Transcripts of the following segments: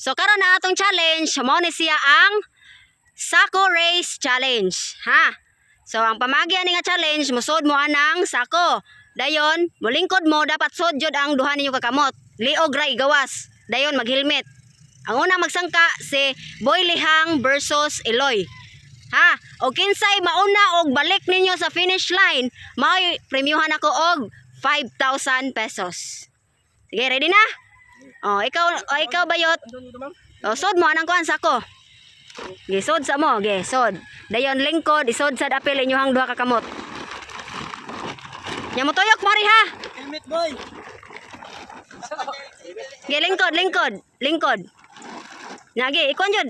So karon na atong challenge, mao ni siya ang Sako Race Challenge, ha? So ang pamagi ani nga challenge, musod mo anang sako. Dayon, mulingkod mo, dapat sod jud ang duha ninyo kakamot. Liog ra igawas. Dayon maghelmet. Ang una magsangka si Boy Lihang versus Eloy. Ha? O kinsay mauna og balik ninyo sa finish line, mao'y premyuhan ako og 5,000 pesos. Sige, ready na? Oh, ikaw, oh, ikaw bayot. Oh, sod mo anang kuan sako. Ge, sod sa mo, ge, sod. Dayon lingkod, isod sa dapil inyohang duha ka kamot. Nya mo tuyok mo ha. Helmet, boy. Ge, lingkod, lingkod, lingkod. Nya ge, ikuan jud.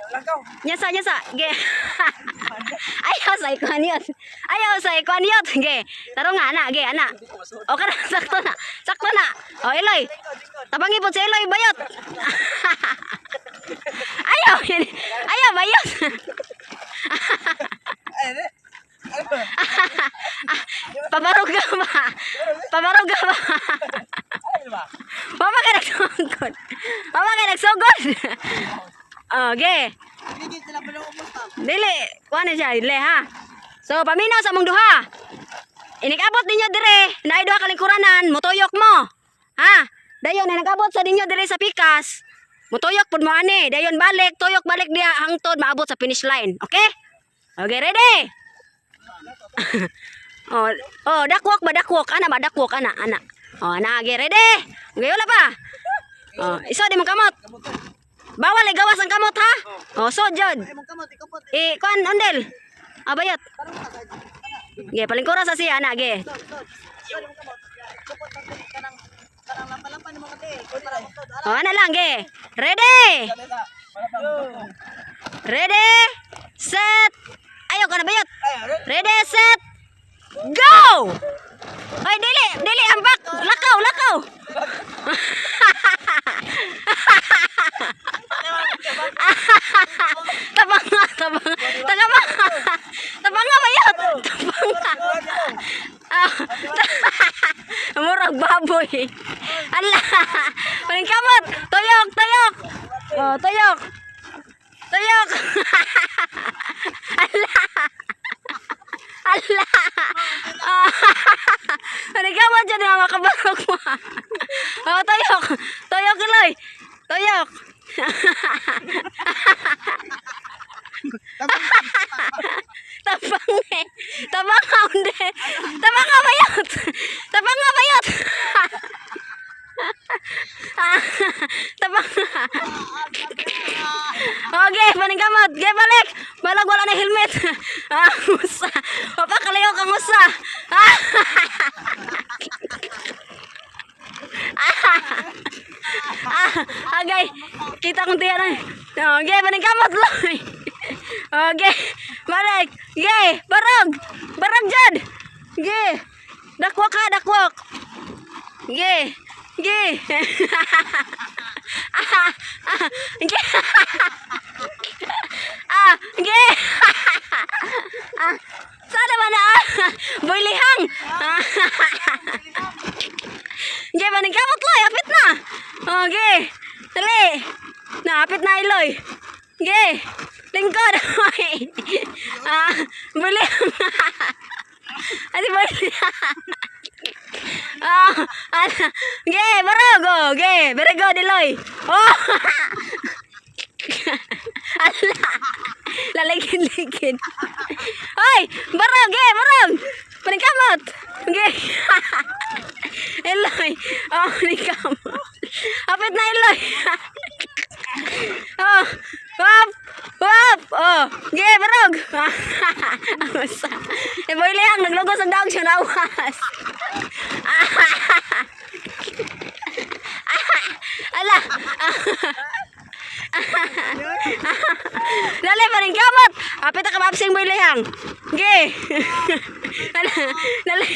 Langkaw. Nya sa, nya sa, ge. Ayaw sa ikuan yot. Ayaw sa ikuan yot, ge. Tarong nga ana, ge, ana. O kana sakto na. Sakto na. O Eloy. Tabangi po si Eloy bayot. Ayaw, ayaw bayot. Ay, eh. Pabarog ka ba? Pabarog ka ba? Ay, ba? Mama ka nagsugod. Mama ka nagsugod. Okay. Hindi sila pa lang umusta. Dili, kuha na siya, dili ha. So, paminaw sa mong duha. Inikabot ninyo dire, naay duha kalingkuranan, mutuyok mo. Ha? Dayon, inigabot sa ninyo dire sa pikas. Mutuyok pud mo ani. Dayon balik, tuyok balik diha hangtod maabot sa finish line. Okay? Okay, ready? Oh, oh, duckwalk ba, duckwalk? Ana ba, duckwalk, ana, ana. Oh, ana, okay, ready? Okay, wala pa. Oh, iso di mo kamot. Bawal igawas ang kamot ha. Oh, so jud. Ay, mong kamot, ikaw po. Eh, kuan ondel. Ah, bayot. Ge, palingkura sa siya ana ge. Sod, sod. Sod, mong kamot. Kupot na kanang kanang lampa-lampa ni mga te. Para mo sod. Oh, ana lang ge. Ready? Ready? Set. Ayaw ka na bayot. Ready, set. Go! Ay, dili, dili ambak. Lakaw, lakaw. Tabang nga, tabang. Tabang nga. Tabang nga bayot. Tabang nga. Ah, murag baboy. Ala. Paningkamot. Tuyok, tuyok. Oh, tuyok. Tuyok. Ala. Ala. Ah. Paningkamot dyan nga makabarok mo. Oh, tuyok. Tuyok, Eloy. Tuyok. Tabang eh. Tabang nga, hindi. Tabang nga, bayot. Tabang nga, bayot. Ah, tabang nga. Okay, paningkamot. Okay, balik. Balag wala na helmet. Ah, usa. Mapakalayo kang usa. Ah. Ah, okay. Kita kong tiyan na. Okay, paningkamot lang. Okay. Balik. Okay, barog. Barog dyan. Okay. Dakwak ka, dakwak. Okay. Okay. Ah, ah, okay. Ah, okay. Ah, sana ba na? Boylihang. Ah. Okay, paningkamot loy, apit na. Okay. Dali. Na, apit na iloy. Okay. Lingkod. Ah, buli. Ate boy. Ah, ano? Okay, barog. Oh, okay, very good, Eloy. Oh. Ala. Laligid-ligid. Hoy, barog, eh, barog. Paningkamot. Okay. Eloy. Oh, paningkamot. Apit na, Eloy. Oh, wap, wap. Oh, ge, barog. Ang usa. Eh, boy lehang, naglugos ang daog siya nawas. Ala. Lale, paring kamot. Apit ka maapsing boy lehang. Ge. Ala, lale.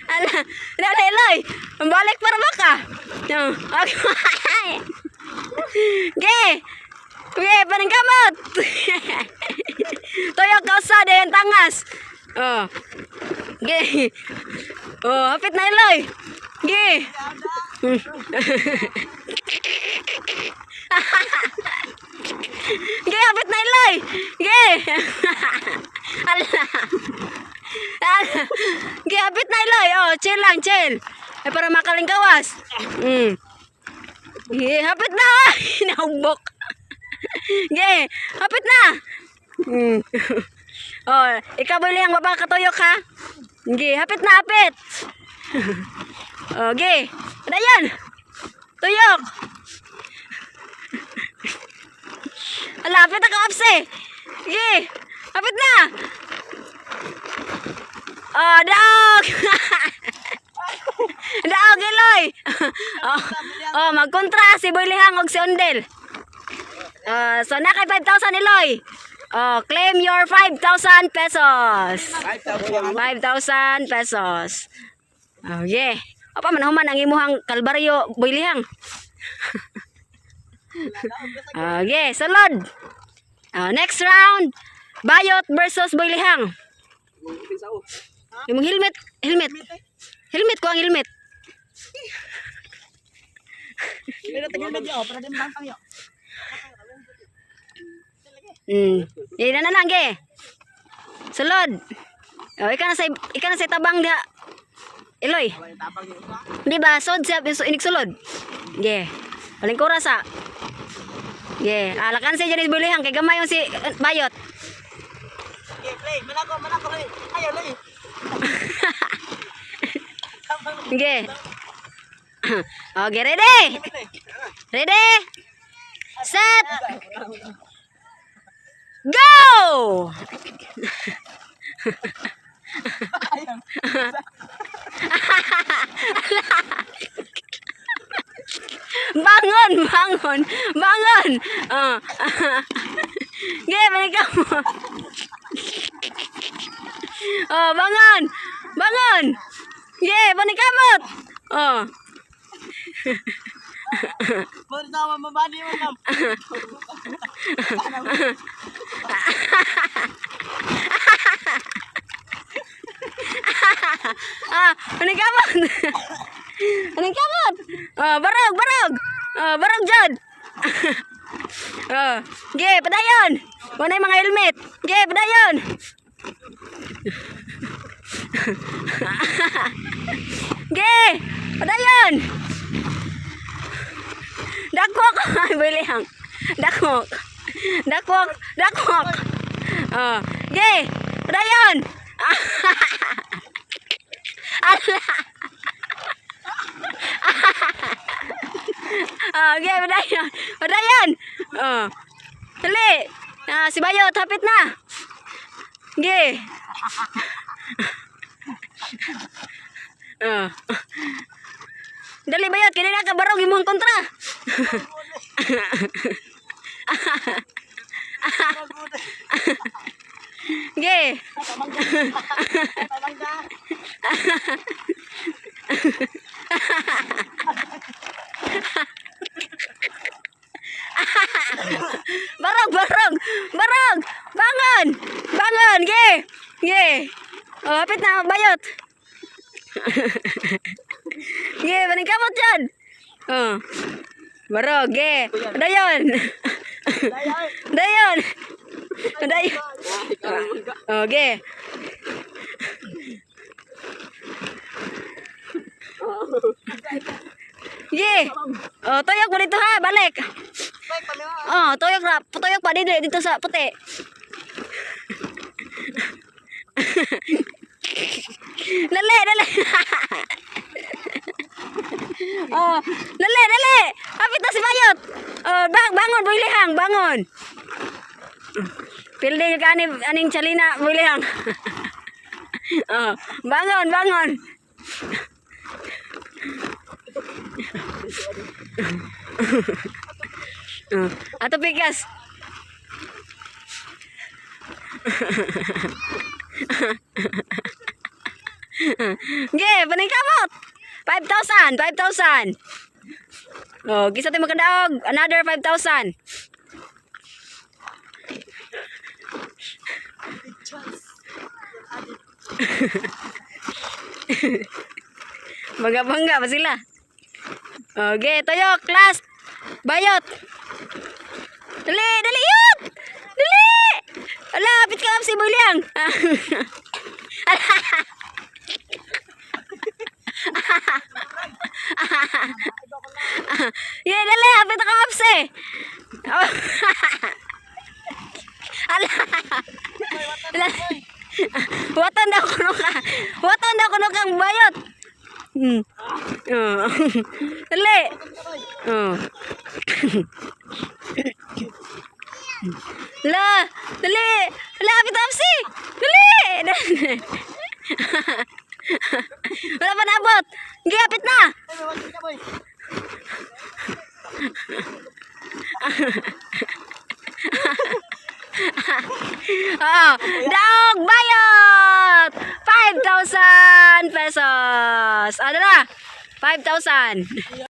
Ala, lale, Eloy. Balik para baka. No. Okay. Ge. Ge, paring kamot. Tuyok ka usa dayon tangas. Oh. Ge. Oh, hapit na Eloy. Ge. Ge, hapit na, Iloy. Ge. Ala. Ala. Ge, hapit na, Iloy. Oh, chill lang, chill. Ay, para makalingkawas. Ge, hapit na. Nahugbok. Ge, hapit na. Oh, ikaw bili ang baba katuyok ha. Ge, hapit na, hapit. Oh, ge. Dayan. Tuyok. Ala, hapit na ka, Apse. Ge, hapit na. Oh, daog. Daog, Eloy. Oh, magkontra si Boy Lihang og si Ondel. So na kay 5,000, Eloy. Oh, claim your 5,000 pesos. 5,000 pesos. Oh, yeah. Apa man human ang imuhang kalbaryo, Boy Lihang. Oh, yeah, sulod. Oh, next round, Bayot versus Boy Lihang. Imong helmet, helmet. Helmet ko ang helmet. Pero tigil na diyo, para di mabantang yo. Eh, na na lang, ge. Sulod. Oh, ikaw na sa tabang diha. Eloy. Wala yung tapang yun. Di ba? Sod siya so, inig sulod. Ge. Palingkura sa. Ge. Alakan siya dyan bulihang kay gamay yung si Bayot. Okay, play. Manako, manako, play. Ayaw, play. Ge. Okay, ready? Ready? Set. Go! Ayaw. Bangon, bangon, bangon. Ah. Ge, balik ka mo. Oh, bangon. Bangon. Ge, balik kamot. Oh. Baru tawa mabani mo ma'am. Ah, balik kamot. Balik kamot. Oh, barog, barog. Oh, barog jud. Oh, ge, padayon. Wala yung mga helmet. Ge, padayon. Ge, padayon. Dakok. Ay, bilihang. Dakok. Dakok, dakok. Oh, ge, padayon. Ala. Oh, ge, padayon. Padayon. Oh. Dali. Ah, si Bayot, hapit na. Ge. Oh. Dali, Bayot, kini na ka barog imong kontra. Ge. Pamangga. Barog, barog. Barog. Bangon. Bangon, ge. Ge. Oh, hapit na, Bayot. Ge, paningkamot dyan. Oh. Barog, ge. Dayon. Dayon. Dayon. Dayon. Oh, ge. Ge. Oh, tuyok mo dito ha, balik. Play pamiwa. Oh, tuyok ra, tuyok pa dito dito sa puti. Dali, dali. Oh, dali, dali. Hapit na si Bayot. Oh, bangon, Boy Lihang, bangon. Pildi ka ani aning chalina, Boy Lihang. Oh, bangon, bangon. Oh, ato pikas. Ge, paningkamot. 5,000, 5,000. Oh, gisa tayo magkadaog. Another 5,000. Chance. Bangga-bangga pa sila. Okay, tuyok. Last. Bayot. Dali, dali, yut! Dali! Ala, apit ka si Bulyang. Yeah, dali, apit ka kapsi. Ala. Ala. Watan daw kuno ka. Watan daw kuno kang bayot. Oh. Dali. Oh. La, dali. La, apit apsi. Dali. Wala pa naabot. Gihapit na. Ay, may water ka, boy. Oo. Daog bayot! ₱5,000! Ano na? 5,000.